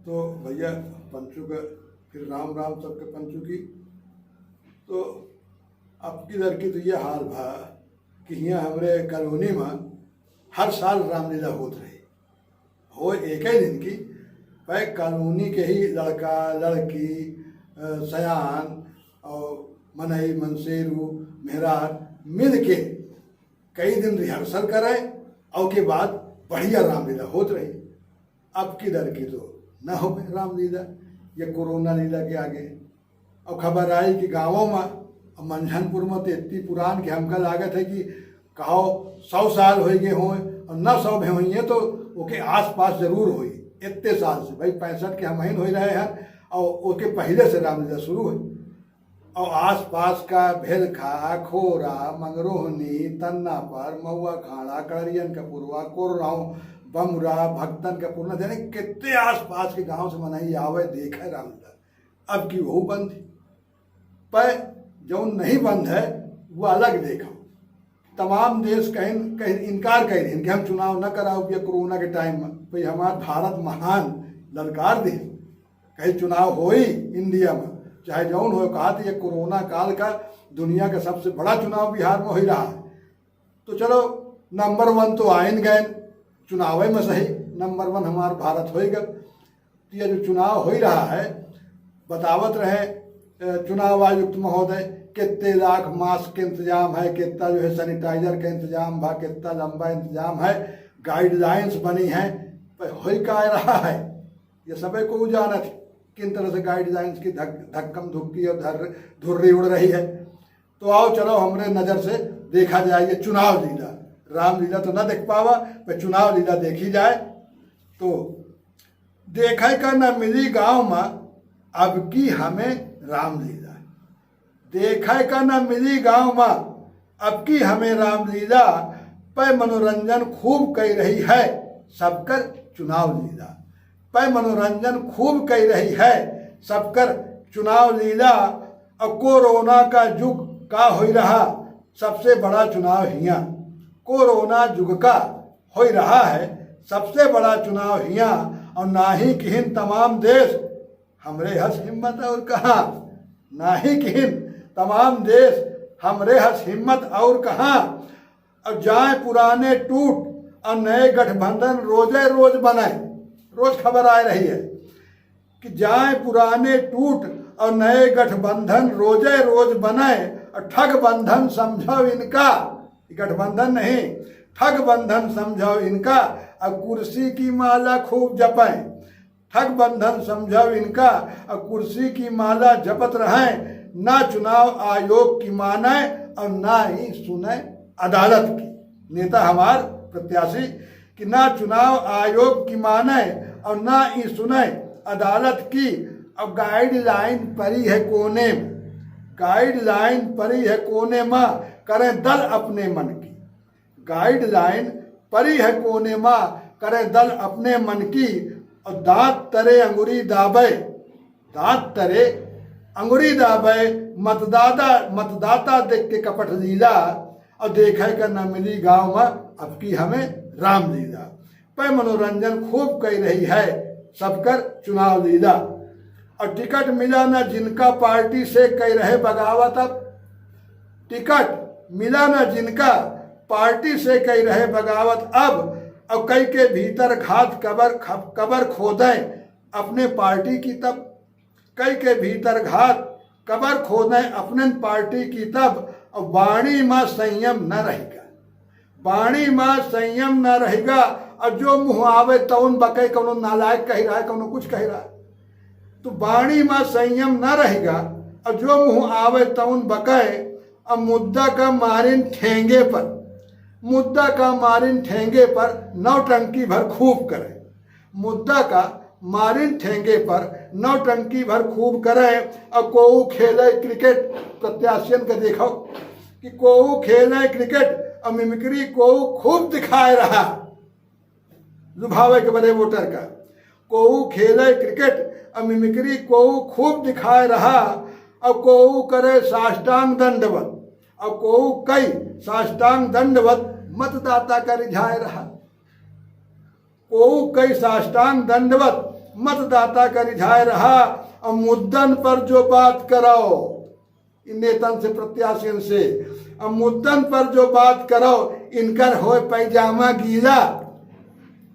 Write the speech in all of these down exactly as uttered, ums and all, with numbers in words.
तो भैया पंचू का फिर राम राम सबके पंचू की। तो अब की लड़की तो ये हाल भा कि हियाँ हमरे कॉलोनी में हर साल रामलीला होत रही, हो एक ही दिन की, पै कॉलोनी के ही लड़का लड़की, अ, सयान और मनई मनसेरू मेहरार मिल के कई दिन रिहर्सल करे और के बाद बढ़िया रामलीला होत रही। अब की दर की तो न हो रामलीला, ये कोरोना लीला के आगे। और खबर आई कि गाँवों में, अब मंझनपुर में तो इतनी पुरान के हमका लागत है कि कहो सौ साल हो गए हों और न सौ भी होइए तो ओके आसपास जरूर होई। इतने साल से भाई पैंसठ के हमहिन हो रहे हैं और ओके पहले से रामलीला शुरू हुई। और आसपास का भेलखा, खोरा, मंगरोहनी, तन्नापर, महुआ खाड़ा, कड़रियन का पुरवा, कोर्राव, बमुरा, भक्तन का पुरना, जाने कितने आसपास के गांव से मनई आवे देखे रामलीला। अब की वहू बंद है। पर जौन नहीं बंद है वो अलग देखो। तमाम देश कहीं कहीं इनकार कर रहे हैं कि हम चुनाव न कराओ ये कोरोना के टाइम में। भाई हमार भारत महान ललकार दे, कहीं चुनाव होई इंडिया में, चाहे जौन हो। कहा तो ये कोरोना काल का दुनिया का सबसे बड़ा चुनाव बिहार में हो रहा है। तो चलो नंबर वन तो आइन गए चुनावे में सही, नंबर वन हमार भारत होएगा। तो ये जो चुनाव हो रहा है, बतावत रहे अ, चुनाव आयुक्त महोदय, कितने लाख मास्क के इंतजाम है, कितना जो है सैनिटाइजर का इंतजाम भा, कितना लंबा इंतजाम है, गाइडलाइंस बनी है, पर हो का रहा है ये सबे को जानत है, किन तरह से गाइडलाइंस की धक धक्कम धुक्की और धर धुर्री उड़ रही है। तो आओ चलो हमरे नज़र से देखा जाए ये चुनाव लीला। रामलीला तो ना देख पावा, पर चुनाव लीला देखी जाए। तो देखे का न मिली गांव में अब की हमें रामलीला, देखे का न मिली गांव में अब की हमें रामलीला। पै मनोरंजन खूब कई रही है सबकर चुनाव लीला, पै मनोरंजन खूब कई रही है सबकर चुनाव लीला। और कोरोना का युग का हो रहा सबसे बड़ा चुनाव हिया, कोरोना युग का हो रहा है सबसे बड़ा चुनाव हिया। और ना ही किहिन तमाम देश हमरे हस हिम्मत और कहाँ, ना ही किहिन तमाम देश हमरे हस हिम्मत और कहाँ। अब जाए पुराने टूट और नए गठबंधन रोजे रोज बने, रोज खबर आ रही है कि जाए पुराने टूट और नए गठबंधन रोजे रोज बने। और ठग बंधन समझो इनका, गठबंधन नहीं, ठग बंधन समझो इनका। और कुर्सी की माला खूब जपें, ठग बंधन समझो इनका। और कुर्सी की माला जपत रहें, ना चुनाव आयोग की माने और ना ही सुने अदालत की। नेता हमार प्रत्याशी कि ना चुनाव आयोग की माने और ना ही सुने अदालत की। और गाइडलाइन परी है कोने में, गाइडलाइन परी है कोने में, करें दल अपने मन की। गाइडलाइन परी है कोने मा, करे दल अपने मन की। और दांत तरे अंगुरी दाबे, दांत तरे अंगुरी दाबे, मतदाता, मतदाता देख के कपट लीला। और देखे का न मिली गांव में अब की हमें रामलीला। पै मनोरंजन खूब कई रही है सबकर चुनाव लीला। और टिकट मिला न जिनका पार्टी से कई रहे बगावत अब, टिकट मिला न जिनका पार्टी से कई रहे बगावत अब। और कई के भीतर घात कबर ख-, कबर खोदें अपने पार्टी की तब, कई के भीतर घात कबर खोदें अपने पार्टी की तब। और बाणी मा संयम न रहेगा, बाणी मा संयम न रहेगा। और जो मुँह आवे तउन बके, कउनो नालायक कहि रहा है, कउनो कुछ कहि रहा है, तो बाणी मा संयम न रहेगा। और जो मुँह आवे तउन बके, अब मुद्दा का मारिन ठेंगे पर, मुद्दा का मारिन ठेंगे पर नौटंकी भर खूब करे, मुद्दा का मारिन ठेंगे पर नौटंकी भर खूब करे। अब कोऊ खेले क्रिकेट, प्रत्याशियन का देखो कि कोऊ खेले क्रिकेट और मिमिक्री कोऊ खूब दिखाए रहा, लुभावे के बदे वोटर का। कोऊ खेले क्रिकेट और मिमिक्री कोऊ खूब दिखाए रहा, और कोऊ करे साष्टांग दंडवत, और कोऊ कई साष्टांग दंडवत मतदाता का रिझाए रहा। कोऊ कई साष्टांग दंडवत मतदाता का रिझाए रहा। अब मुद्दन पर जो बात करो, इन नेतन से, प्रत्याशियन से, अब मुद्दन पर जो बात करो, इनकर होए पैजामा गीला।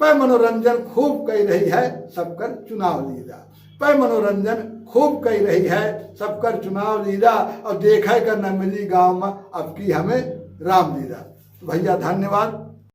पै मनोरंजन खूब कई रही है, सबकर चुनाव लीदा। पै मनोरंजन खूब कई रही है, सबकर चुनाव लीदा। और देखे का न मिली गाँव में अब की हमें राम लीला। भैया धन्यवाद।